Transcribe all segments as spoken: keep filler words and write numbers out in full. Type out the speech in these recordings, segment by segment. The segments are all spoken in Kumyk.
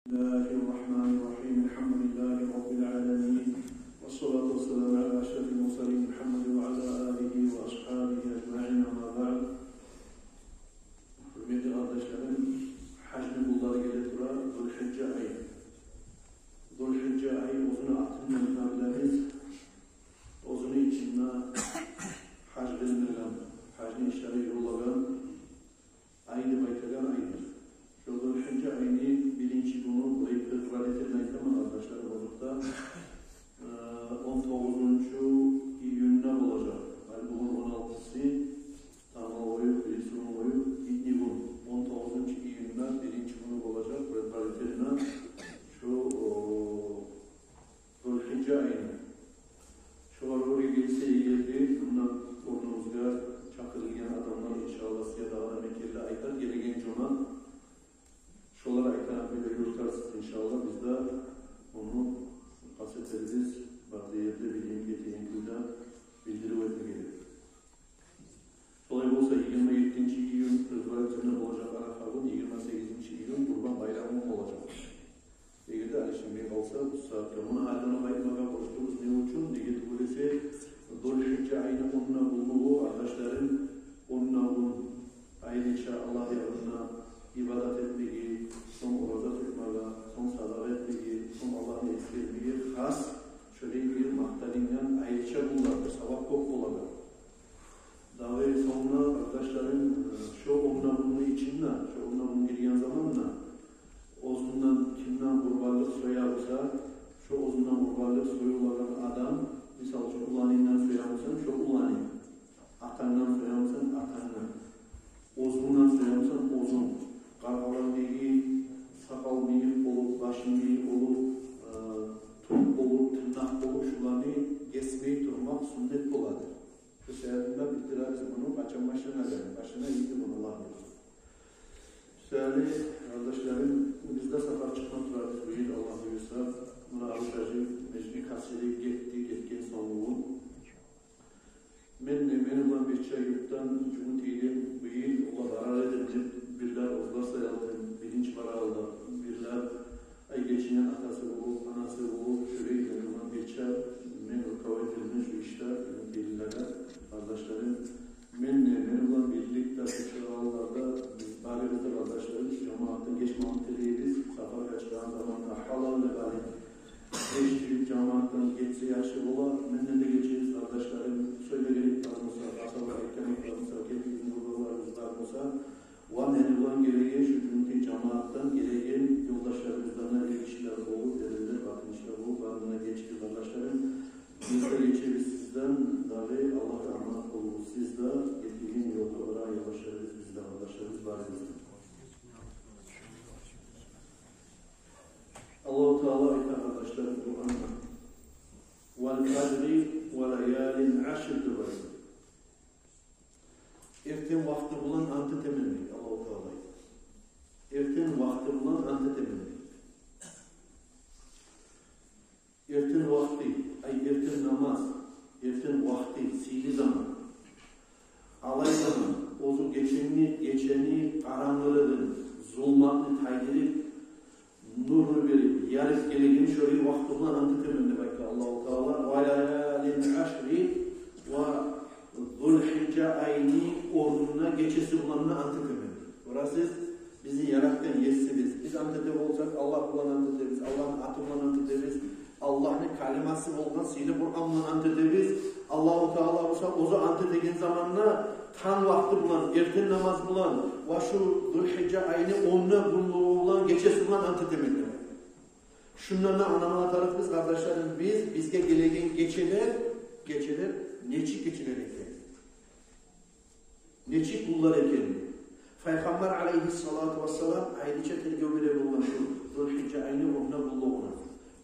بسم الله الرحمن الرحيم. الحمد لله رب العالمين. والصلاة والسلام على أشرف المرسلين محمد وعلى آله وأصحابه أجمعين. أما بعد. Гьюрметли къардашларым, гьажны гюнлери геле тура, Зулгьижжа ай. Зулгьижжа ай, оьзюню атын булан да билебиз. Оьзюню ичинде гьаж къылынагъан, гьажны ишлери юрюлеген ай деп айтагъан айдыр. Шо Зулгьижжа айны биринчи гюню, булай предварительно айтаман, къардашлар, озокъда, э, он тогъузунчу июнда болажакъ. Гьали бугюн он алтысы, тангала къоюп, биринчи гюню къоюп, итни гюн, он тогъузунчу июнда биринчи гюню болажакъ предварительно. Шо, о, Зулгьижжа айны. Шолар оьрге гелсе эгер де, мунда орнубузгъа чакъырылгъан адамлар, иншааллагь, сизге дагъы да мекенлер айтар, гелеген жума шолар айтагъан кюйде юрютер сиз, иншааллагь. Биз де ону къаст этербиз, бары да ерде билдирген, гетеген кюйде билдирип этмеге герек. Шолай болса, йигирма еттинчи июнь предварительно болажакъ Арафа гюн, йигирма сегизинчи июнь Къурбан байрам гюн болажакъ. Эгер де алышынмай къалса, бу сагьатда муну алдын алып айтмагъа борчлубуз. Не учун? Неге тюгюл эсе, Зулгьижжа айны онда гюнлюгю, къардашларым, онда гюн айрыча Аллагь янында ибадат этмеге, сонг ораза тутмагъа, сонг садагъа этмеге, сонг Аллагьны эсгермеге хас, шолай бир макъталынгъан айрыча гюнлердир, савап кёп болагъан. Дагъы сонг да, къардашларым, шо онда гюнню ичинде, шо онда гюн гирген заманда, оьзюнден кимден къурбанлыкъ соя буса, шо оьзюнден къурбанлыкъ союлагъан адам, мисал учун, уланындан соя бусанг, шо уланынг, атангдан соя бусанг, атангдан, оьзюнгден соя бусанг, оьзюнг, къаркъарангдагъы сакъал-мыйыкъ болуп, баш-мыйыкъ болуп, э, тюк болуп, тырнакъ болуп, шуланы гесмей турмакъ сюннет болады. Шо себепден билдиребиз муну, къачан башланагъан, башлана эди муну, Аллагь буюрса. Шолай, къардашларым, биз де сапар чыкъма турабыз бу йыл, Аллагь буюрса. Муна Абутажи межитни касири гетди, гетген сонгу гюн. Мен де, мени булан бирче юртдан жугьутгъа бу йыл ола барар эдим деп, бирлер оьзлер саялы биринчи баралар, бирлер ай гечинген атасы болуп, анасы болуп, шолай мени булан бирче, мен руководитель мен шу ишде, биринчи йылларда, къардашларым, мен де, мени булан бирче де чыгъаларда, биз барыбыз да, къардашларым, шу жамаатдан гечмекни тилейбиз. Сапаргъа чыкъгъан заманда гьалал деп алып, гечип, жамаатдан гечсе яхшы бола. Менден де гечигиз, къардашларым, сёйлегеним бар буса, хаталар этгеним бар буса, гетигиз, нургъаларыбыз бар буса, ва мени булан гелеген шу жугьутгъа жамаатдан гелеген ёлдашларыбыздан да, эркишилер болуп, эренлер, къатыншылар болуп, барындан да гечигиз, къардашларым. Биз де гечебиз сизден, дагъы Аллагьгъа аманат болугъуз. Сиз де гетеген ёлда барагъан ёлдашларыбыз, биз де, къардашларыбыз, барыбыз да. Аллагьу Таала айта, къардашларым, Къуранда: «Вал фажри ва лаялин ашр», — деп айта. Эртен вакъти булан ант этемен дей Аллагьу Таала. Эртен вакъти булан ант этемен дей. Эртен вакъти, ай, эртен намаз, эртен вакъти, сыйлы заман. Алай заман, оьзю гечени, гечени къарангылыгъын, зулматны тайдырып, нурну берип, ярып гелеген шолай вакъти булан ант этемен деп айта Аллагьу Таала. «Ва лаялин ашри», ва Зулгьижжа айны онуна гечеси булан да ант этемен. Гёресиз, бизин яратгъан Есибиз. Биз ант эте болсакъ, Аллагь булан ант этебиз, Аллагьны аты булан ант этебиз, Аллагьны каламы болгъан сыйлы Къуран булан ант этебиз. Аллагьу Таала буса оьзю ант этеген заманда танг вакъти булан, эртен намаз булан ва шу Зулгьижжа айны онуна гюнлюгю булан, гечеси булан ант этемен деп. Шундан да англама тарыкъбыз, къардашларым, биз, бизге гелеген гечелер, гечелер нечик гечелер экен, нечик гюнлер экен. Пайхаммар алайгьиссалату вассалам айрыча тергев бере болгъан шу Зулгьижжа айны онуна, гюнлюгюне.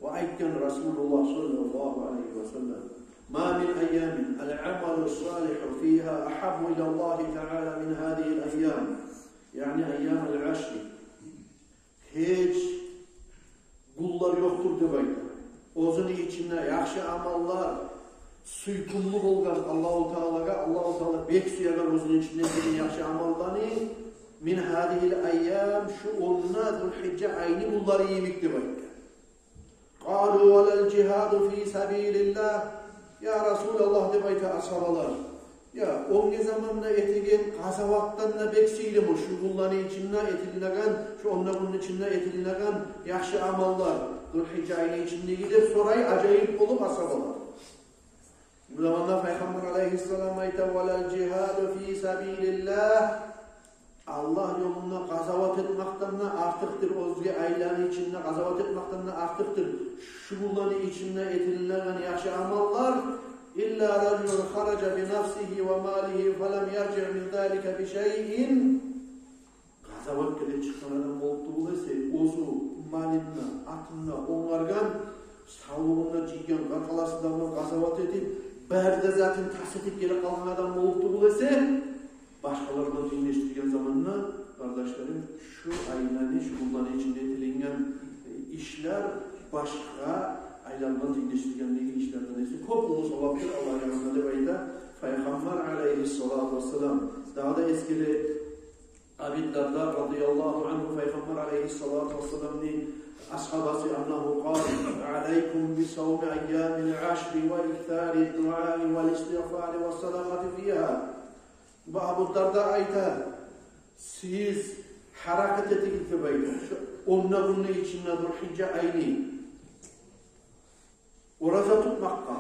Ва айтгъан Расулуллагь саллаллагьу алайгьи ва саллам: «Ма мин айямин ал-амалу салигьу фигьа агьаббу илаллагьи таала мин гьазигьил айям», яни айям ал-ашри. Гьеч гюнлер ёкъдур деп айта, оьзюню ичинде яхшы амаллар сюйкюмлю болгъан Аллагьу Таалагъа, Аллагьу Таала бек сюеген оьзюню ичинде гелген яхшы амалланы, من هذه الأيام, шу онда, зулгьижжа айны гюнлери йимик, деп айтгъан. قالوا: ولا الجهاد في سبيل الله. Я Расулаллагь, деп айта асгьабалар, я, оьнге заманда этеген къазаватдан да бек сыйлымы шу гюнлени ичинде этилинеген, шу онда гюнню ичинде этилинеген яхшы амаллар, зулгьижжа айны ичиндеги, деп сорай ажайып болуп асгьабалар. Бу заманда Пайхаммар алайгьиссалам айта: ولا الجهاد في سبيل الله. Аллагь ёлунда къазават этмекден де артыкъдыр, оьзге айланы ичинде къазават этмекден де артыкъдыр шу гюнлени ичинде этилинеген яхшы амаллар. إلا رجل خرج بنفسه وماله فلم يرجع من ذلك بشيء. Къазаватгъа деп чыкъгъан адам болуп тюгюл эсе, оьзю малын да, атын да онгаргъан, савлугъун да жыйгъан, къаркъарасын да къазават этип, бары да затын тас этип гелип къалгъан адам болуп тюгюл эсе, башгъалар булан тенглешдирген заманда, къардашларым, шу айланы, шу гюнлени ичинде этилинген, э, ишлер башгъа айлар булан тенглешдиргендеги ишлерден эсе кёп уллу савапдыр Аллагь янында, деп айта Пайхаммар алайгьиссалату вассалам. Дагъы да эсгере Аби Дарда радияллагьу ангьу, Пайхаммар алайгьиссалату вассаламны асгьабасы: أنه قال: عليكم بصوم أيام العشر وإكثار الدعاء والاستغفار والصدقة فيها. Бу Абу Дарда айта: сиз гьаракат этигиз, деп айта, шу онда гюнню ичинде, зулгьижжа айны, ораза тутмакъгъа,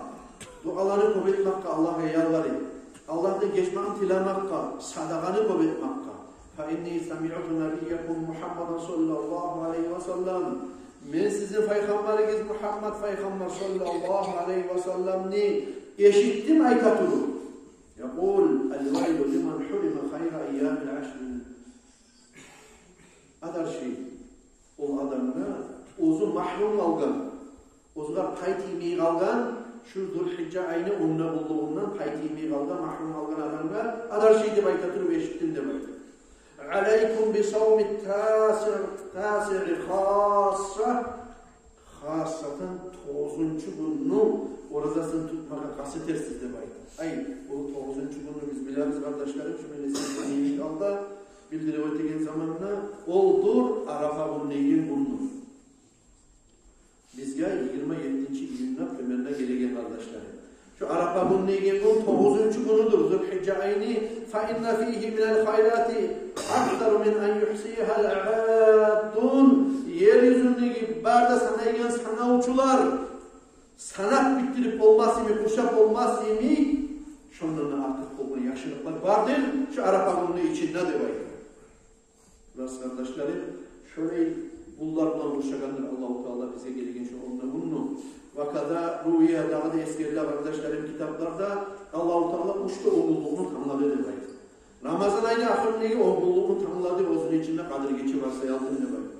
дуаланы кёп этмекге, Аллагьгъа ялбарып, Аллагьдан гечмекни тилемекге, садагъаны кёп этмекге. فإني سمعت نبيكم محمدا صلى الله عليه وسلم. Мен сизин Пайхаммарыгъыз Мугьаммат Пайхаммар саллаллагьу алайгьи ва салламны эшитдим айта туруп: يقول: الويل لمن حرم خير أيام العشر. Адарши ол адамгъа, оьзю магьрюм къалгъан, оьзюне пай тиймей къалгъан, шу зулгьижжа айны онда боллугъундан пай тиймей къалгъан, магьрюм къалгъан адамгъа адарши деп айта туруп эшитдим деп айта. عليكم بصوم التاسع، التاسع خاصة. Хассатан тогъузунчу гюнню оразасын тутмагъа къаст этерсиз деп айта. Ай, бу тогъузунчу гюнню биз билебиз, къардашларым, шу мен эсиме гелген алда билдирип оьтеген заманда, олдур Арафа гюн деген гюндюр. Бизге йигирма еттинчи июнда примерно гелеген, къардашларым. Шу Арафа гюн деген гюн тогъузунчу гюнюдюр зулгьижжа айны. فإن فيه من الخيرات أكثر من أن يحصيها العادون. Ер юзюндеги бары да санайгъан санавчулар санап битдирип болмас йимик, къуршап болмас йимик, шондан да артыкъ болгъан яхшылыкълар бардыр шу Арафа гюнню ичинде деп айта. Рас, къардашларым, шолай гюнлер булан къуршагъандыр Аллагьу Таала бизге гелеген шу онда гюнню. وكذا روي, дагъы да эсгериле, къардашларым, китапларда, Аллагьу Таала уьч де он гюнлюкню танглады деп айта. Рамазан айны ахырындагъы он гюнлюкню танглады, оьзюню ичинде Къадир гече бар саялтын деп айта.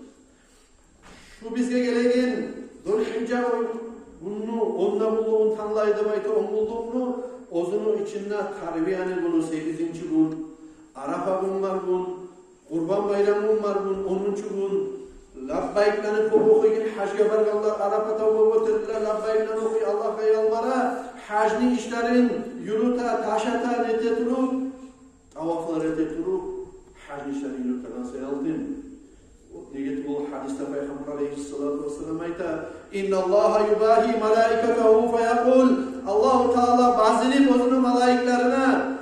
Шу бизге гелеген зулгьижжа гюнню онда боллугъун танглай деп айта, он гюнлюкню, оьзюню ичинде Тарвияны гюню, сегизинчи гюн, Арафа гюн бар гюн, Къурбан байрам гюн бар гюн, онунчу гюн. Лаббайкланы кёп охуйгъан, гьажгъа баргъанлар Арафа тавгъа гётериле, лаббайкланы охуй, Аллагьгъа ялбара, гьажны ишлерин юрюте, ташата, нете туруп, тавафлар эте туруп, гьажны ишлерин юрютеген саялтын. Неге тюгюл, гьадисде Пайхаммар алайгьиссалату вассалам айта: إن الله يباهي ملائكته فيقول. Аллагьу Таала базынып оьзюню малайиклерине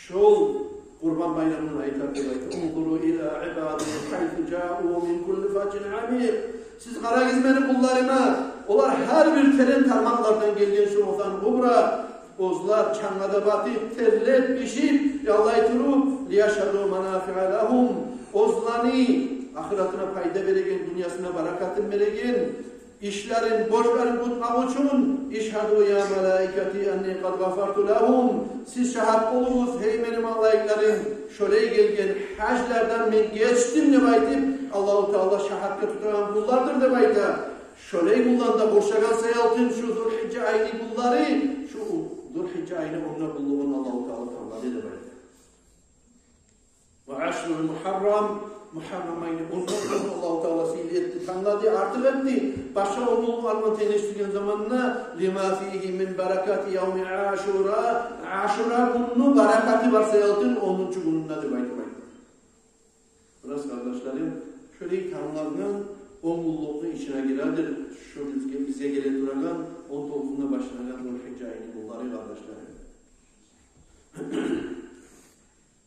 шол Къурбан байрамны айта деп айта: انظروا إلى عبادي حيث جاءوا من كل فج عميق. Сиз къарагъыз мени къулларыма, олар гьар бир терен тармакълардан гелген шу Ватан Кубра, оьзлер чангъа да батып, терлеп, бишип, яллай туруп, ليشهدوا منافع لهم. Оьзлени ахыратына пайда береген, дюньясына баракатын береген ишлерин, борчларын кютмек учун: اشهدوا يا ملائكتي أني قد غفرت لهم. Сиз шагьат болугъуз, гьей мени малайиклерим, шолай гелген гьажлардан мен гечдим деп айтып, Аллагьу Таала шагьатгъа тутагъан къуллардыр деп айта. Шолай къулланы да къуршагъан саялтын шу зулгьижжа айны къуллары, шу зулгьижжа айны онда къуллугъун Аллагьу Таала танглады деп айта. وعشر المحرم, Мугьаррам айны онда къуллугъун Аллагьу Таала сыйлы этди, танглады, артыкъ этди башгъа он гюнлюклер булан тенглешдирген заманда, لما فيه من بركة يوم عاشوراء. Ашура гюнню баракаты бар саялтын онунчу гюнюнде деп айтып айта. Къардашларым, шолай танглангъан он гюнлюкню ичине гиредир шу бизге, бизге геле турагъан он тогъузунда башланагъан Зулгьижжа айны гюнлери, къардашларым.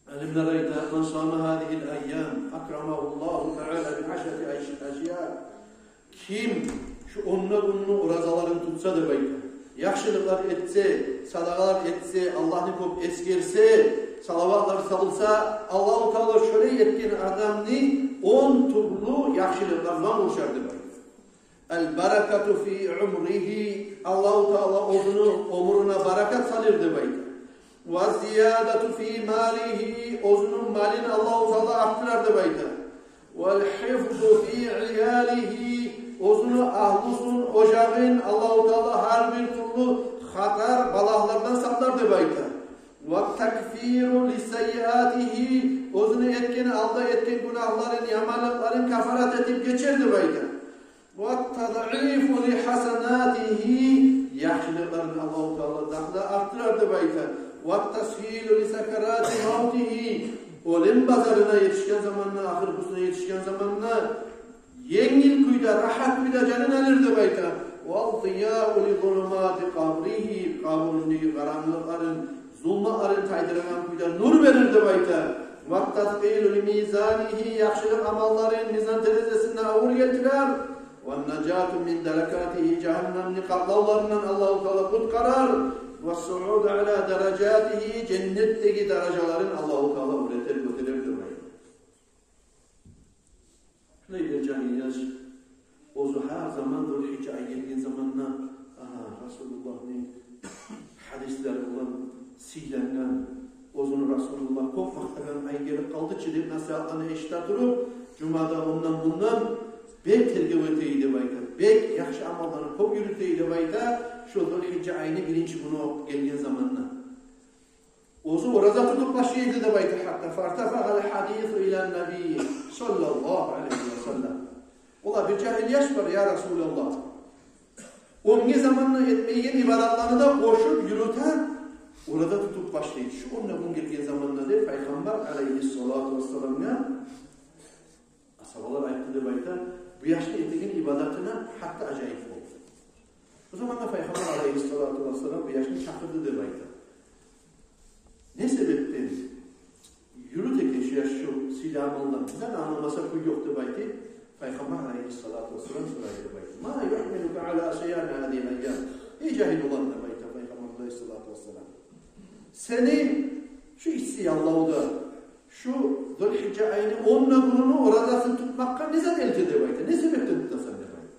Алимлер айта: «Ман сама гьазигьил айям акрамагьуллагьу таала би ашрати аш-, ашья». Ким шу он да гюнню оразаларын тутса деп айта, яхшылыкълар этсе, садагъалар этсе, Аллагьны кёп эсгерсе, салаватлар салса, Аллагьу Таала шолай этген адамны он тюрлю яхшылыкълар булан къошар деп айта. «Ал баракату фи умригьи», Аллагьу Таала оьзюню оьмюрюне баракат салыр деп айта. «Ва зиядату фи малигьи», оьзюню малын Аллагьу Таала артдырар деп айта. «Вал гьифзу фи иялигьи», оьзюню агьлюсюн, ожагъын Аллагьу Таала гьар бир тюрлю хатар, балагьлардан сакълар деп айта. «Ва такфиру ли саййиатигьи», оьзюню этген, алда этген гюнагьларын, яманлыкъларын кафарат этип гечер деп айта. «Ва тадъифу ли гьасанатигьи», яхшылыкъларын Аллагьу Таала дагъы да артдырар деп айта. «Ва тасгьилу ли сакарати мавтигьи», оьлюм базарына етишген заманда, ахыргъысына етишген заманда енгил кюйде, рагьат кюйде жанын алыр деп айта. «Ва дияу ли зулумати къабригьи», къабурну къарангылыкъларын, зулматларын тайдырагъан кюйде нюр берир деп айта. «Ва таскъилу ли мизанигьи», яхшылыкъ амалларын мизан терезесинде авур гелтирер. «Ва нажату мин даракатигьи», жагьаннамны къатлавларындан Аллагьу Таала къутгъарар. «Ва сугьуду ала даражатигьи», женнетдеги даражаларын Аллагьу Таала оьрлетер, гётерер деп айта. Шулай бир жагьил яш оьзю гьар заман Зулгьижжа ай гелген заманда, агьа, Расулуллагьны гьадислери булан сыйлангъан, оьзюню Расулуллагь кёп макътагъан ай гелип къалды чы деп насигьатланы эшите туруп, жумада ондан-мундан бек тергев эте эди деп айта, бек яхшы амалланы кёп юрюте эди деп айта, шо Зулгьижжа айны биринчи гюню гелген заманда. Оьзю ораза тутуп башлай эди деп айта гьатта. «Фартафагьал гьадису илан набий саллаллагьу алайгьи ва саллам». Олай бир жагьил яш бар: «Я Расулаллагь, оьнге заманда этмейген ибадатланы да къошуп юрюте, ораза тутуп башлай эди шу он да гюн гелген заманда», — деп, Пайхаммар алайгьиссалату вассаламгъа асгьабалар айтды деп айта, бу яшны этеген ибадатына гьатта ажайып болду. Бу заманда Пайхаммар алайгьиссалату вассалам бу яшны чакъырды деп айта. Не себепден юрюте экен шу яш шу сыйлы амалланы? Бизге англамаса кюй ёкъ деп айтып, Пайхаммар алайгьиссалату вассалам сорайды деп айта. «Ма югьмилука ала сиями гьазигьил айям?» Эй жагьил улан, деп айта Пайхаммар алайгьиссалату вассалам, сени шу исси яллавда, шу Зулгьижжа айны он да гюнюню оразасын тутмакъгъа не зат элте деп айта, не себепден тутасан деп айта.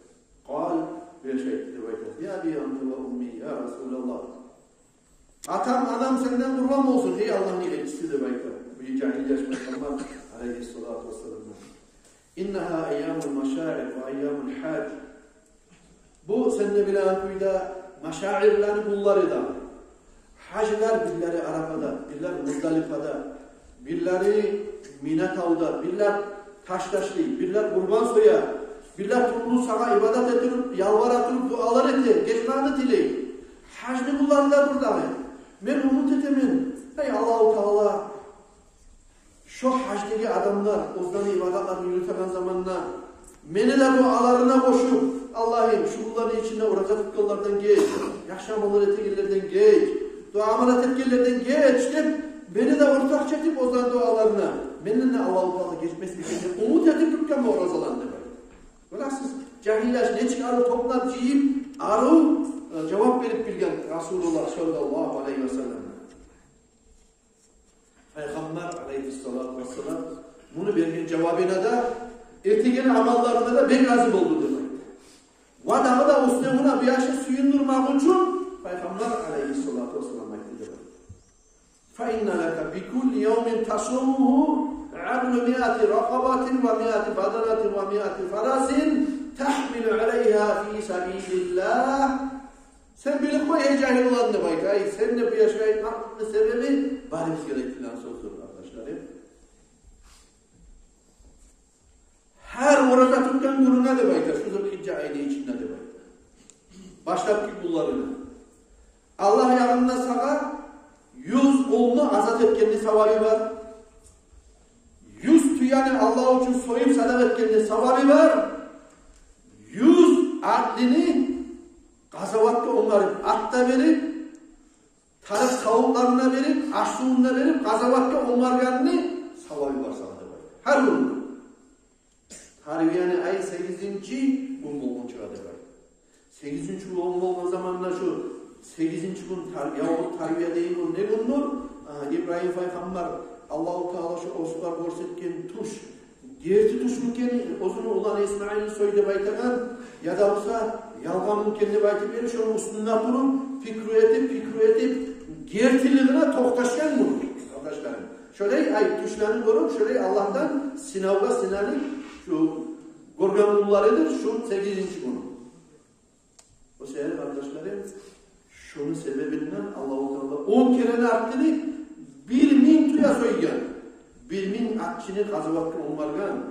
Къал, бу яш айтды деп айта: «Би аби анта ва умми, я Расулаллагь. Атам, анам сенден къурбан болсун, эй Аллагьны элчиси», — деп айта бу жагьил яш Пайхаммар алайгьиссалату вассаламгъа. «Иннагьа айямул машаир ва айямул гьаж». Бу сен де билеген кюйде машаирлени гюнлери де. Гьажлар бирлери Арафада, бирлер Муздалифада, бирлери Мина тавда, бирлер таш ташлай, бирлер къурбан соя, бирлер тюрлю сагъа ибадат этип, ялбара туруп, дуалар эте, гечмекни тилей. Гьажны гюнлери де дюр дагъы. Мен умут этемен, эй Аллагьу Таала, шо гьаждагъы адамлар оьзлени ибадатларын юрютеген заманда мени де дуаларына къошуп, Аллагьым, шу гюнлени ичинде ораза тутгъанлардан геч, яхшы амаллар этегенлерден геч, дуа-аманат этгенлерден геч деп, мени де ортакъчы этип оьзлени дуаларына, менден де Аллагьу Таала гечмесми экен деп умут этип тутгъанман оразаланы деп айта. Гёресиз, жагьил яш нечик арив топлап жыйып, арив, э, жавап берип билген Расулуллагь саллаллагьу алайгьи ва саллам. Пайхаммар алайгьиссалату вассалам муну берген жавабына да, этеген амалларына да бек рази болду деп айта. Ва дагъы да уьстевюне бу яшны сююндюрмек учун Пайхаммар алайгьиссалату вассалам айтды деп айта: «Фа инна лака би кулли явмин тасумугьу адлу миати ракъабатин ва миати баданатин ва миати фарасин тахмилу алайгьа фи сабилиллагь». Сен билип къой, эй жагьил улан, деп айта. Ай, сен де бу яшгъа айтмакъны себеби барыбызгъа да айтылгъан сёздюр, къардашларым. Гьар ораза тутгъан гюнюнге деп айта, шу Зулгьижжа айны ичинде деп айта, башлапгъы гюнлеринде Аллагь янында сагъа юз къулну азат этгенни савабы бар. Юз тюе Яни Аллагь учун союп садагъа этгенни савабы бар. Юз атлыны къазаватгъа онгарып, ат да берип, тарыкъ савутларын да берип, аш-сувун да берип, къазаватгъа онгаргъанны савабы бар сагъа деп айта. Гьар гюн. Тарвияны ай сегизинчи гюн болгъунча деп айта. Сегизинчи гюн болгъан заманда, шу сегизинчи гюн тар-, явму тарвия деген гюн не гюндюр? А, Ибрагьим пайхаммар, Аллагьу Таала шу осгъар гёрсетген тюш герти тюшмю экен, оьзюню уланы Исмаилни сой деп айтагъан, яда буса ялгъанмы экен деп айтып берип, шону уьстюнде туруп, пикру этип, пикру этип, гертилигине токъташгъан гюн, къардашларым. Шолай ай тюшлени гёрюп, шолай Аллагьдан сынавгъа сынанып, шу гёрген гюнлеридир шу сегизинчи гюн. О себепли, къардашларым, шону себебинден Аллагьу Таала он керен артдырып, бир минг тюе сойгъан, бир минг атчыны къазаватгъа онгаргъан.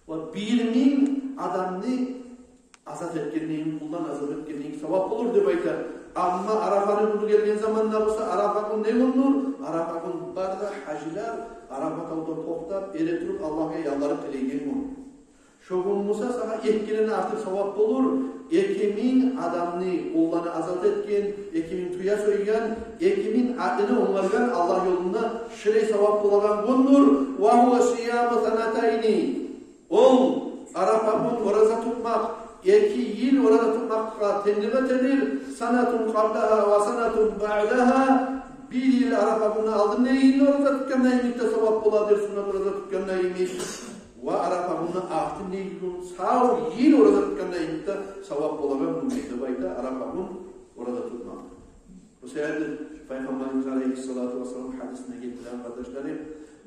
Ва бир минг адамны азат этгендейин, къулдан азат этгендейин савап болур деп айта. Амма Арафаны гюню гелген заманда буса, Арафа гюн не гюндюр? Арафа гюн бары да гьажилер Арафа тавда токътап, эретуруп, Аллагьгъа ялбарып тилейген гюн. Шо гюн буса сагъа эки керен артыкъ савап болур. Эки минг адамны къулдан азат этген, эки минг тюе сойгъан, эки минг атлыны онгаргъан Аллагь ёлунда, шолай савап болагъан гюндюр. Ва гьува сияму санатайни. Ол Арафа гюн ораза тутмакъ эки йыл ораза тутмакъгъа тенглик этедир. Санатун къаблагьа ва санатун баъдагьа. Бир йыл Арафа гюнню алдында йимик ораза тутгъанда йимик де савап боладыр, суннат ораза тутгъанда йимик. Ва Арафа гюнню артында йимик, сав йыл ораза тутгъанда йимик де савап болагъан гюн деп айта Арафа гюн ораза тутмакъ. Бу себепли Пайхаммарыбыз алейгьиссалату вассалам гьадисинде гелтирген, къардашларым: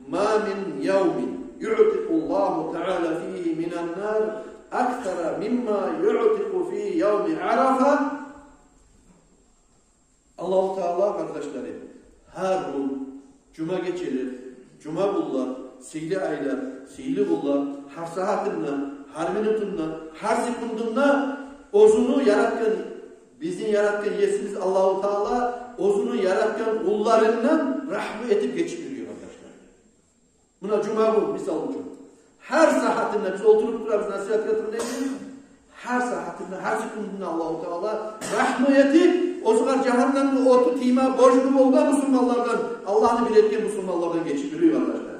«Ма мин явмин юътикъуллагьу таала фигьи минан нар аксара мимма юътикъу фи явми Арафа». Аллагьу Таала, къардашларым, гьар гюн, жума гечелер, жума гюнлер, сыйлы айлар, сыйлы гюнлер, гьар сагьатында, гьар минутунда, гьар секундунда оьзюню яратгъан, бизин яратгъан Есибиз Аллагьу Таала оьзюню яратгъан къулларындан рагьму этип гечип юрюй, къардашлар. Муна жума гюн, мисал учун, гьар сагьатында биз олтуруп турабыз, насигьат этип турабыз. Гьар сагьатында, гьар секундунда Аллагьу Таала рагьму этип, огъар жагьаннемни оту тийме борчлу болгъан бусурманлардан, Аллагьны бир этген бусурманлардан гечип юрюй, къардашлар.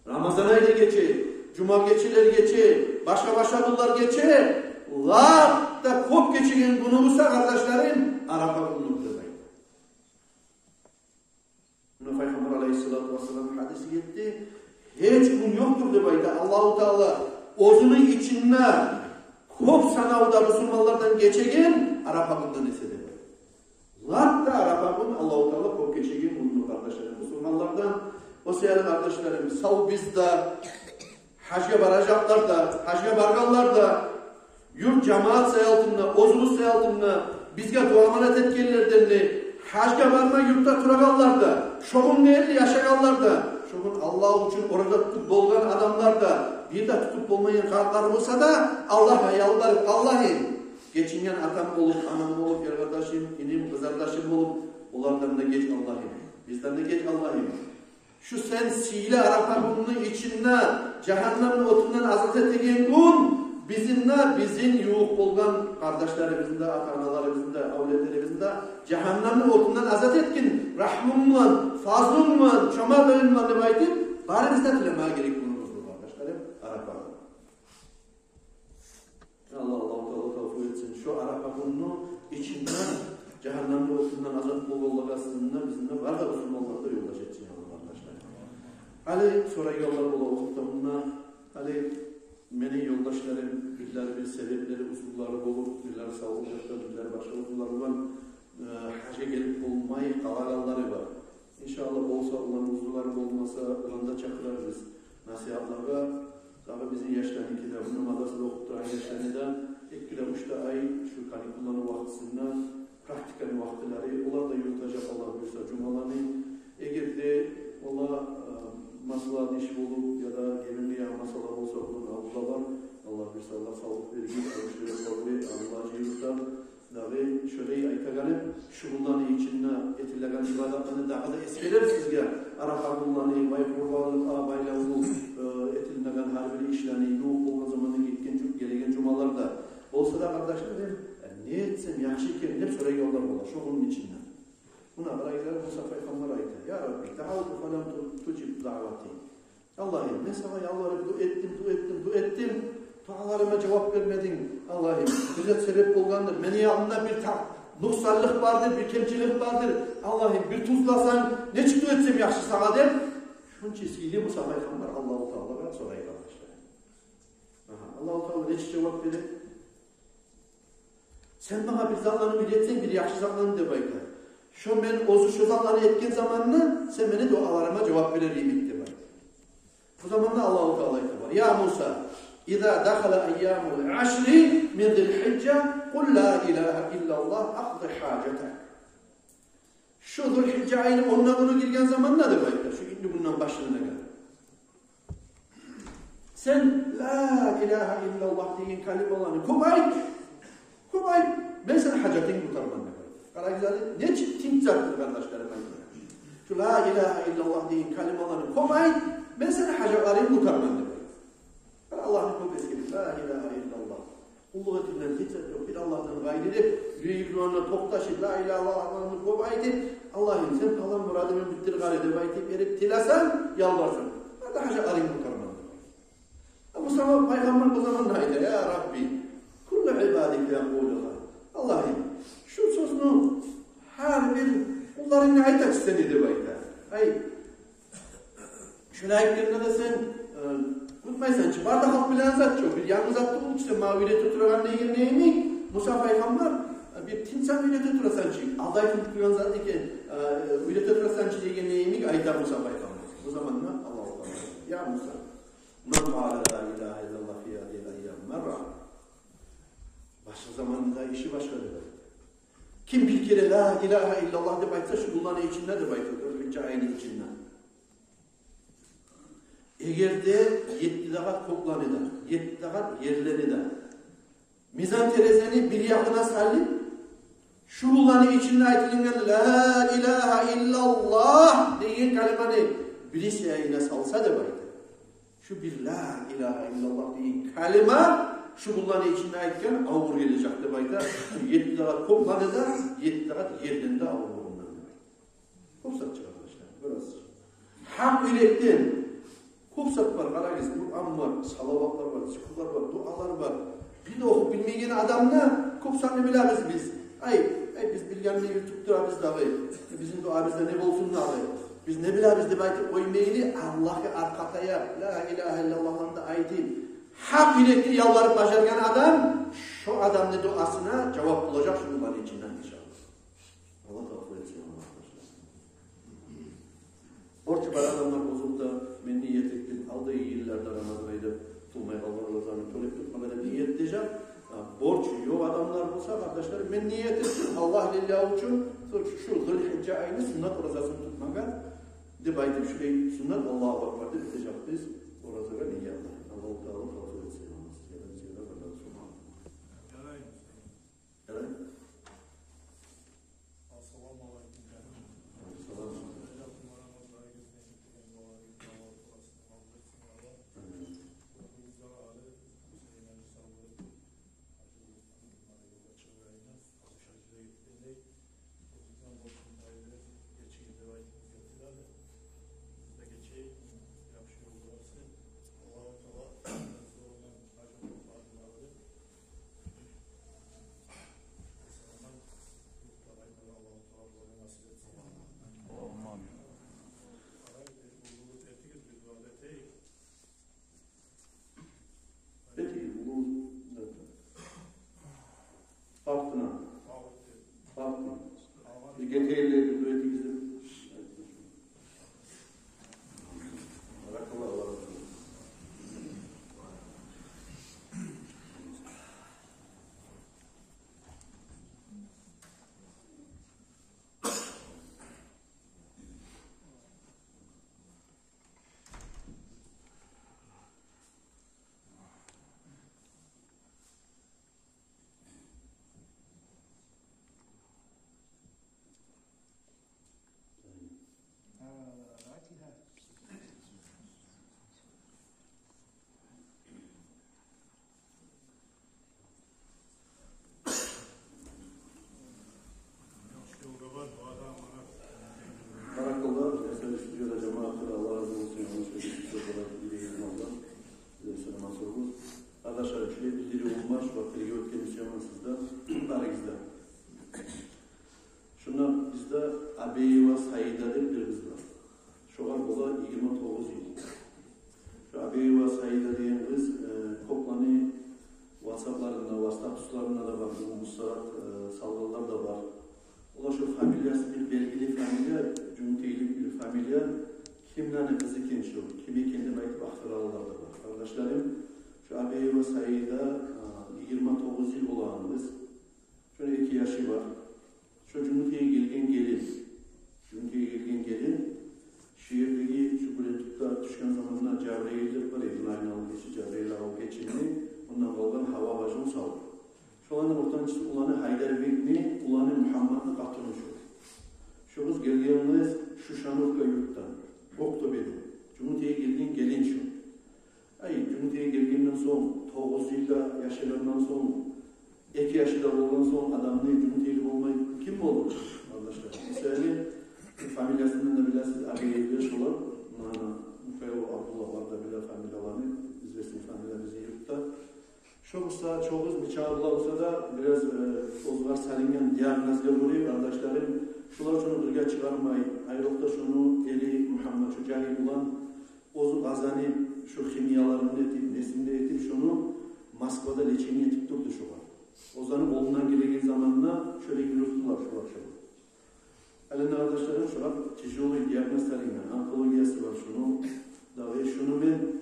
Рамазан айда гече, жума гечелер гече, башгъа-башгъа гюнлер гече, лап да кёп гечеген гюню буса, къардашларым, Арафа гюню деп айта. Муна Пайхаммар алейгьиссалату вассалам гьадиси гетди. Гьеч гюн ёкъдур деп айта, Аллагьу Таала оьзюню ичинде кёп санавда бусурманлардан гечеген Арафа гюнден эсе деп айта. Лап да Арафа гюн Аллагьу Таала кёп гечеген гюндюр, къардашларым, бусурманлардан. О себепли, къардашларым, сав биз де, гьажгъа баражакълар да, гьажгъа баргъанлар да, юрт жамаат саялтында, оьзюбюз саялтында, бизге дуа-аманат этгенлерден де, гьажгъа бармай юртда турагъанлар да, шо гюн ерли яшагъанлар да, шо гюн Аллагь учун ораза тутуп болгъан адамлар да, бир де тутуп болмайгъан къартлар болса да, Аллагьгъа ялбарып: «Аллагьым, гечинген атам болуп, анам болуп, эркъардашым, иним, къызардашым болуп, олардан да геч, Аллагьым. Бизден де геч, Аллагьым». Шу сен сыйлы Арафа гюнню ичинде жагьаннемни отундан азат этеген гюн бизин де, бизин ювукъ болгъан къардашларыбызны да, ата-аналарыбызны да, авлетлерибизни де жагьаннемни отундан азат этгин рагьмунг булан, фазлунг булан, чомартлыгъынг булан деп айтып, барыбыз да тилемеге герек гюнюбюздюр, къардашларым, Арафа гюн. Аллагь, Аллагьу Таала тавфикъ этсин. Шо Арафа гюнню ичинде жагьаннемни отундан азат болгъанлар арасында бизин де, бары да бусурманланы да ёлдаш этсин, я Аллагь, къардашлар. Гьали сорайгъанлар бола, о вакътиде мунда, гьали мени ёлдашларым, бирлери бир себеплери, узурлары болуп, бирлери савлукъ якъдан, бирлери башгъа узурлар булан, э, гьажгъа гелип болмай къалагъанлары бар. Иншааллагь, болса, оланы узурлары болмаса, оланы да чакъырарбыз насигьатлагъа. Дагъы бизин яшланыки де, мунда мадрасада охуп турагъан яшланы да, эки де, уьч де ай шу каникулланы вакътисинде, практиканы вакътилери, олар да юрютежек, Аллагь буюрса, жумаланы. Эгер де олар, э, масъала иш болуп, яда гелинли ягъы масъала болса, оланы алдында бар. Аллагь буюрса, Аллагь савлукъ берсин, Аллагь жыйыртар. Дагъы шолай айтагъаным, шу гюнлени ичинде этилеген ибадатланы дагъы да эсгерер сизге. Арафа гюнлени, вай къурбангъа байлавлу, э, этилинеген гьар бир ишлени, ювукъ болгъан заманда гетген жу-, гелеген жумаларда. Болса да, къардашларым, э, не этсем яхшы экен деп сорайгъанлар бола шу гюнню ичинде. Муна къарайгъыз, Муса пайхаммар айта: «Я Рабби, даавту фалам ту-, тужиб даавати». Аллагьым, мен сагъа ялбарып дуа этдим, дуа этдим, дуа этдим. Дуаларыма жавап бермединг. Аллагьым, бир зат себеп болгъандыр. Мени янымда бир та-, нукъсанлыкъ бардыр, бир кемчилик бардыр. Аллагьым, бир тюзлесенг, нечик дуа этсем яхшы сагъа деп. Шунча сыйлы Муса пайхаммар Аллагьу Тааладан сорай, къардашлар. Агьа, Аллагьу Таала нечик жавап бере? Сен магъа бир затланы уьйретсенг, бир яхшы затланы деп айта. Шо мен оьзю шо затланы этген заманда сен мени дуаларыма жавап берер йимик деп айта. Бу заманда Аллагьу Таала айта: «Я Муса, иза дахала айямул ашри мин зил хижжа, къул ла илагьа иллаллагь, акъди хажатак». Шу зулхижжа айны онунчу гюню гирген заманда деп айта, шу итни гюнден башланагъан. Сен ла илагьа иллаллагь деген калималаны кёп айт, кёп айт, мен сени гьажатынгны къутарман деп айта. Къарагъыз гьали, нечик тынч затдыр, къардашларым, айта. Шу ла илагьа иллаллагь деген калималаны кёп айт, мен сени гьажатларынгны къутарман деп айта. Бир Аллагьны кёп эсгерип, ла илагьа иллаллагь. Къуллукъ этилген гьеч зат ёкъ бир Аллагьдан къайры деп, юрегингде токъташып, ла илагьа иллаллагьны кёп айтып, Аллагьым, сен палан мурадымны битдир гьали деп айтып, эртип тилесенг, ялбарсанг, бары да гьажатларынгны къутарман деп. Муса пайхаммар бу заманда айта: «Я Рабби, куллу ибадика якъулугьа». Аллагьым, шу сёзню гьар бир къулларынг айта чы сени деп айта. Ай, шуну айтгъанда да сен, э, унутмайсан чы, бары да халкъ билеген зат чы, бир янгы зат тюгюл чю сен магъа уьйрете турагъан деген йимик. Муса пайхаммар, э, бир тынч зат уьйрете турасан чы, алда айтылып турагъан зат экен, э, уьйрете турасан чы деген йимик айта Муса пайхаммар. Бу заманда Аллагьу Таала: «Я Муса, ман къала ла илагьа иллаллагь фи гьазигьил айям марра». Башгъа заманда иши башгъа деп айта. Ким бир керен ла илагьа иллаллагь деп айтса шу гюнлени ичинде деп айта, зулхижжа айны ичинде. Эгер де етти де къат кёклени де, етти де къат ерлени де мизан терезени бир ягъына салып, шу гюнлени ичинде айтылынгъан ла илагьа иллаллагь деген калиманы бирисине салса деп айта. Шу бир ла илагьа иллаллагь деген калима шу гюнлени ичинде айтгъан авур гележек деп айта. Шу етти де къат кёклени де, етти де къат ерлени де авурлугъундан деп айта. Кёп зат чыгъа, къардашлар, бираз. Гьакъ юрекден кёп зат бар, къарагъыз, Къуран бар, салаватлар бар, зикрулар бар, дуалар бар. Бир де охуп билмейген адамны кёп санын билебиз биз. Ай, ай, биз билгенни ютуп турабыз дагъы. Бизин дуабызда не болсун дагъы? Биз не билебиз деп айтып къоймайлы, Аллагьгъа аркъа таяп, ла илагьа иллаллагьланы да айтып, гьакъ юрекден ялбарып бажаргъан адам, шо адамны дуасына жавап болажакъ шу гюнлени ичинде, иншаллагь. Аллагь тавфикъ этсин, Аллагь, къардашлар. Борчу бар адамлар болса да, мен ният этдим, алдагъы йылларда Рамазан айда тутмай къалгъан оразаны тёлеп тутмагъа деп ният этежек. А, борчу ёкъ адамлар болса, къардашлар, мен ният этдим, Аллагь лиллагь учун, шу, шу зулхижжа айны суннат оразасын тутмагъа деп айтып, шулай суннат, Аллагьу акбар деп этежекбиз оразагъа ниятны. Аллагьу Таала тавфикъ этсин, Аллагь, сизге де, бизге де, бизге де. Ярай. Ассаламу алейкум. Салам. Бир уллу марш бар, бирге оьтгенни сюемен сизде, барыгъызда. Шунда бизде Абеева Саида деп бир къыз бар. Шогъар бола йигирма тогъуз йыл. Шу Абеева Саида деген къыз, э, кёплени ватсапларында, ватсап статусларында да бар, бу сагьат, э, салгъанлар да бар. Олар шу фамилиясы бир белгили фамилия, жумутейлик бир фамилия. Кимлени къызы экен шу, ким экен деп айтып ахтарагъанлар да бар. Къардашларым, шу Абеева Саида, а, йигирма тогъуз йыл болагъан къыз. Шону эки яшы бар. Шу жумутеге гелген гелин. Жумутеге гелген гелин. Шу ердеги, шу Гюлентукъда тюшген заманда Жабраил деп бар эди, айналып гечи, Жабраил агъав гечинди. Ондан къалгъан Гьава бажим сав. Шоланы ортанчысы уланы Гьайдарбекни, уланы Мугьамматны къатыны шу. Шу къыз гелген къыз Шушановка юртдан, Октёбеден. Жумутеге гелген гелин шу. Ай, жумутеге гелгенден сонг, тогъуз йыл да яшагъандан сонг, эки яшы да болгъан сонг, адамны жумутейли болмай ким болур, къардашлар? Мисали, фамилиясындан да билесиз, Абеевлер шолар. Мана, Михаил Абдуллалар да биле фамилияланы, известный фамилия бизин юртда. Шо буса, шо къыз нечакъы бола буса да, бираз, э, огъар салынгъан диагнозгъа гёре, къардашларым, шолар шону къыргъа чыгъармай, айрокъда шону эри Мугьаммат, шо жагьил улан, оьзю къазанып, шо химияларын этип, несин де этип, шону Москвада лечение этип турду шогъар. Оьзлени къолундан гелеген заманда шолай юрютдюлер шолар шону. Гьали, къардашларым, шогъар тяжёлый диагноз салынгъан, онкологиясы бар шону. Дагъы шону мен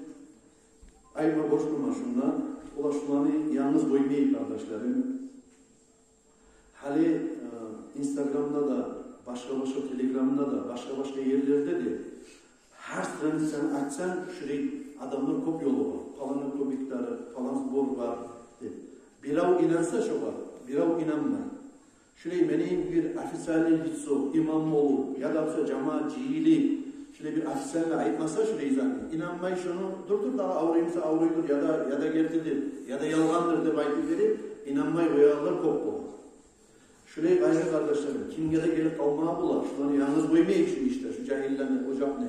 айтма борчлуман шундан. Олар шуланы янгыз къоймайыкъ, къардашларым. Гьали, э, Инстаграмда да, башгъа-башгъа Телеграмда да, башгъа-башгъа ерлерде де, гьар страницаны ачсанг, шулай адамлар кёп ёлугъа. Паланны кёмеклери, палан сбор бар деп. Бирев инанса шогъар, бирев инанмай. Шулай мени бир официальный лицо, имам болуп, яда буса жамаат жыйылып, шулай бир официально айтмаса шулай затны, инанмай шону, дюр-дюр, дагъы авруй буса авруйдур, яда, яда гертидир, яда ялгъандыр деп айтып берип, инанмай къоягъанлар кёп бола. Шулай къайгъы, къардашларым, кимге де гелип къалмагъа бола. Шуланы янгыз къоймайыкъ шу ишде, шу жагьиллени, ожакъны.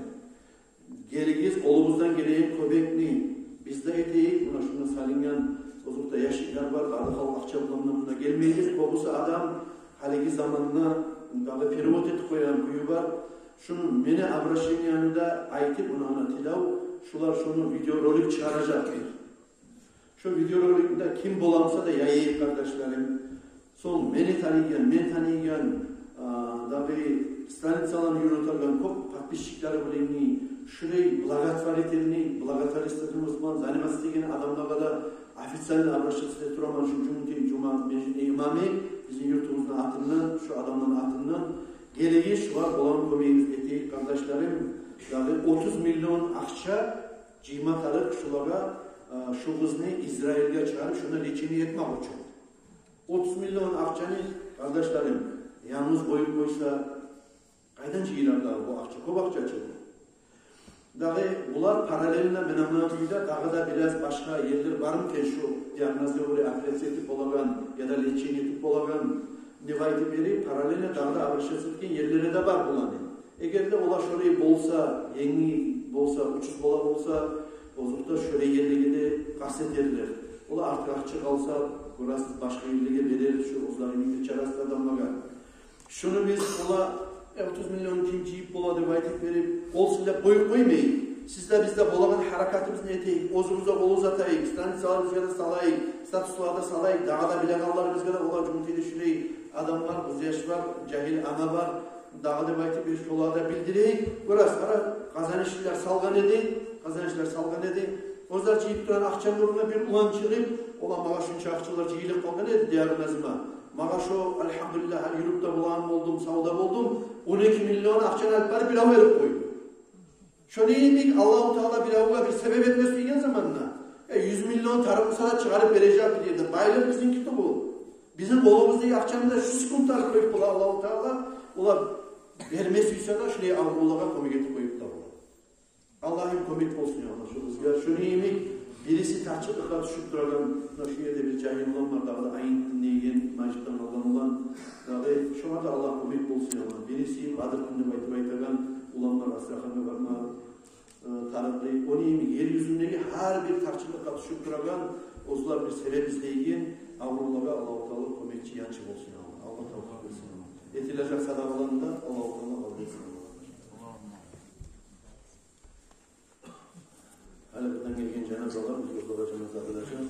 Гелигиз, къолубуздан гелеген кёмекни биз де этейик. Муна шунда салынгъан, озокъда, ящиклер бар, бары халкъ акъча булан да мунда гелмейбиз. Кёбюсю адам гьалиги заманда дагъы перевод этип къоягъан кюю бар. Шуну мени обращениемде айтып, муна, ана, тилев, шулар шуну видеоролик чыгъаражакъ бир. Шо видеороликни де ким бола буса да яйайыкъ, къардашларым. Сонг мени таныйгъан, мен таныйгъан, а, дагъы страницаланы юрютеген кёп подписчиклери булангъы, шулай благотворительный, благотворительностьман заниматься этеген адамлагъа да официально обращаться этип тураман шу жумутей жумагьат межитни имамы, бизин юртубузну атындан, шу адамланы атындан. Гелигиз, шугъар болагъан кёмегибизни этейик, къардашларым. Дагъы отуз миллион акъча жыйма тарыкъ шулагъа, а, шу къызны Израильге чыгъарып, шунда лечение этмек учун. Отуз миллион акъчаны, къардашларым, янгыз къоюп къойса, къайдан жыйылар дагъы бу акъча? Кёп акъча чы бу. Дагъы булар параллельно, мен англагъан кюйде, дагъы да бираз башгъа ерлер бармы экен шу диагнозгъа гёре операция этип болагъан яда лечение этип болагъан деп айтып берип, параллельно дагъы да обращаться этген ерлери де бар буланы. Эгер де олар шолай болса, енгил болса, учуз бола болса, озокъда, шолай ерлеге де къаст этерлер. Олар артыкъ акъча къалса, гёресиз, башгъа ерлеге берер, шу оьзлерини чарасыз адамлагъа. Шуну биз, олар, э, отуз миллион ким жыйып бола деп айтып берип, къол силлеп къоюп къоймайыкъ. Сиз де, биз де болагъан гьаракатыбызны этейик, оьзюбюз де къол узатайыкъ, страницаларыбызгъа да салайыкъ, статусларда салайыкъ, дагъы да билегенлерибизге де, олар жумутейли шулай адам бар, къызъяш бар, жагьил ана бар, дагъы деп айтып, биз шолагъа да билдирейик. Гёресиз, къара, къазанышлылар салгъан эди, къазанышлылар салгъан эди. Оьзлер жыйып турагъан акъчаны орнуна бир улан чыгъып, олар, магъа шунча акъчалар жыйылып къалгъан эди диагнозума. Магъа шо, альгьамдулиллагь, гьали юрюп де болагъан болдум, сав да болдум. Он эки миллион акъчаны алып барып бирев берип къойду. Шону йимик Аллагьу Таала биревге бир себеп этме сюйген заманда, э, юз миллион тарыкъ буса да чыгъарып бережек бир ерде. Байлыкъ бизинки тюгюл. Бизин къолубуздагъы акъчаны да шу секунд алып къоюп бола Аллагьу Таала. Олар берме сюйсе де, шулай аврувлагъа кёмек этип къоюп да бола. Аллагьым кёмек болсун, я Аллагь, шу къызгъа. Шону йимик бириси тарчыкълыкъгъа тюшюп турагъан, муна шу ерде бир жагьил улан бар, дагъы да айнитни деген, межитден къалгъан улан. Дагъы шогъар да Аллагь кёмек болсун, я Аллагь. Бириси Бадырдин деп айтып айтагъан улан бар, Астраханьгъа барма тарыкълы, ону йимик ер юзюндеги гьар бир тарчыкъгъа тюшюп турагъан, оьзлер бир себеп излейген аврувлагъа Аллагьу Таала кёмекчи, янчы болсун, Аллагь. Аллагь тавфикъ берсин. Этилежек садагъаланы да Аллагьу Таала къабул этсин. Гьали бизин гелген жаназалар, биз оьзлеге жаназа къылажакъ.